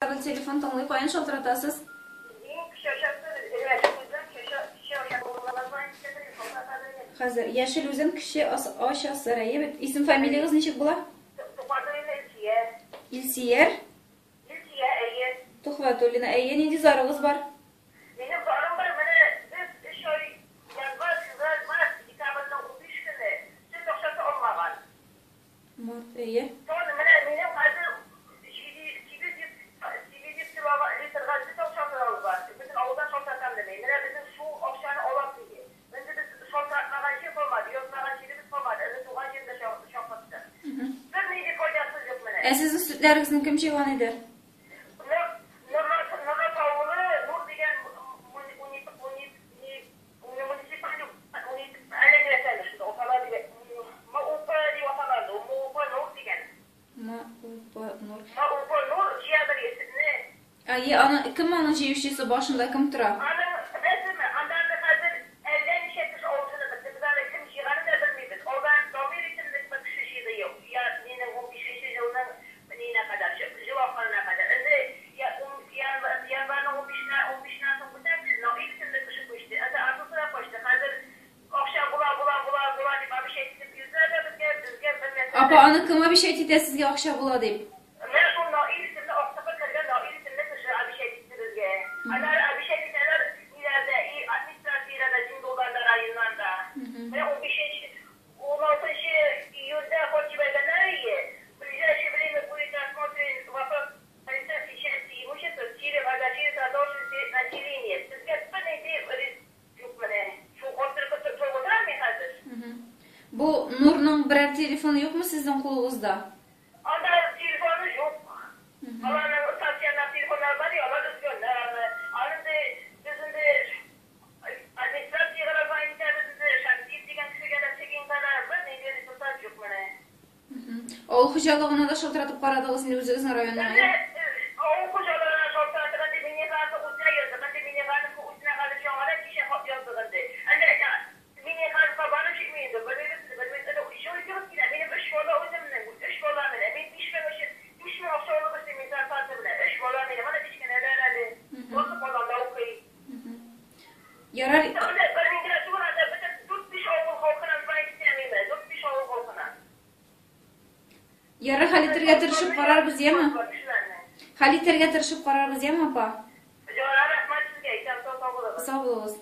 Телефон тыңлый, каян шалтыратасыз? Мин Кече Ачасы, Яшел Үзән, Кече Ачасы Хәзер Яшел Үзән Кече Ачасы, әйе бит? Исем фамилиягез ничек була? Тухватуллина Илсия. Илсияр? Илсия, әйе. Тухватуллина, әйе, нинди зарыгыз бар? Минем зарым бар, менә без өч ай январь, февраль, март, декабрьнең 15 көне сөт акчасы алмаган. Март, әйе. Тон, менә минем хәзер 800, 800 килога литрга сөт акчасы алган. Бөтен авылдан шалтыратам дими. Менә безнең шул акчаны алам диде. Инде без шалтыратмаган җир калмады, язмаган җиребез калмады. Әле туган җирендә чакырттык. Бернинди файдасы юк менә. Ә сезнең сөтләрегезне кем җыйган иде? Нурлат, Нурлат авылы, Нур дигән муниципаль әллә нәрсә шунда атала дигән. МУП дип атала инде. МУП Нур дигән. МУП Нур. МУП Нур җыядыр сөтне. Әйе, аны кем аның җыючысы башында кем тора? Аның беләсезме, анда инде хәзер әллә ничә кеше авызына бетте. Без аны кем җыйганын да белмибез. Алдан Дамир исемле бер кеше җыйды, я нинең 15 елның ниенә кадәр, җыл ахырына кадәр. Инде январьның 15-нә 15-ннән соң бүтән кеше, Наил исемле кеше күчте. Инде анысы да качты. Хәзер акча була, була, була, була дип обещать итеп йөрделәр дә безгә, безгә бер нәрсә Апа, аны кем обещать итә сезгә акча була дип? Менә шул Наил исемле актыкы кергән Наил исемле кеше обещать итте безгә. Аннары обещать итәләр ниләрдә, и администрациядә дә, Җиңгулдан да, районнан да. Менә 15 16 июньдә хат җибәргәннәр ие. В ближайшее время будет рассмотрен вопрос компенсации части имущества в силе погашения задолженности населения. Безгә бернинди юк менә. Шул хат торып утырам мин хәзер. Бу Нурның берәр телефоны юкмы сезнең кулыгызда? Анда телефоны юк. Аларның стационар телефоннары бар, алар өзгәннәр аны. Аны инде без инде администрациягә звонить итәбез инде, Шәмсиев дигән кешегә дә Чегинга да бернинди результат юк менә. Авыл хуҗалыгына да шалтыратып карадыгыз инде үзегезнең районның, әйе? Авыл хуҗалыгына шалтыратып инде Миннеханов үзенә яздык. Инде Миннеханов үзенә хәзер яңадан кичә хат яздык инде. Әллә Миннехановка барып җитми инде, белмибез инде, белмибез. Инде җылыйсыбыз килә. Минем өч бала үземнең, өч бала менә. Мин 5000 өчен 5000 акча алып эшлим мин зарплата белән. Өч бала минем, ана кечкенәләр әле. Барысы Казанда укый. Ярар. Бер мин генә түгел, анда бөтен 4-5 авыл халкына звонить итәм мин. 4-5 авыл халкына. Ярар, хәл итәргә тырышып карарбыз, яме? Хәл итәргә тырышып карарбыз, яме, апа? Ярар, рәхмәт сезгә, исән сау булыгыз. Сау булыгыз.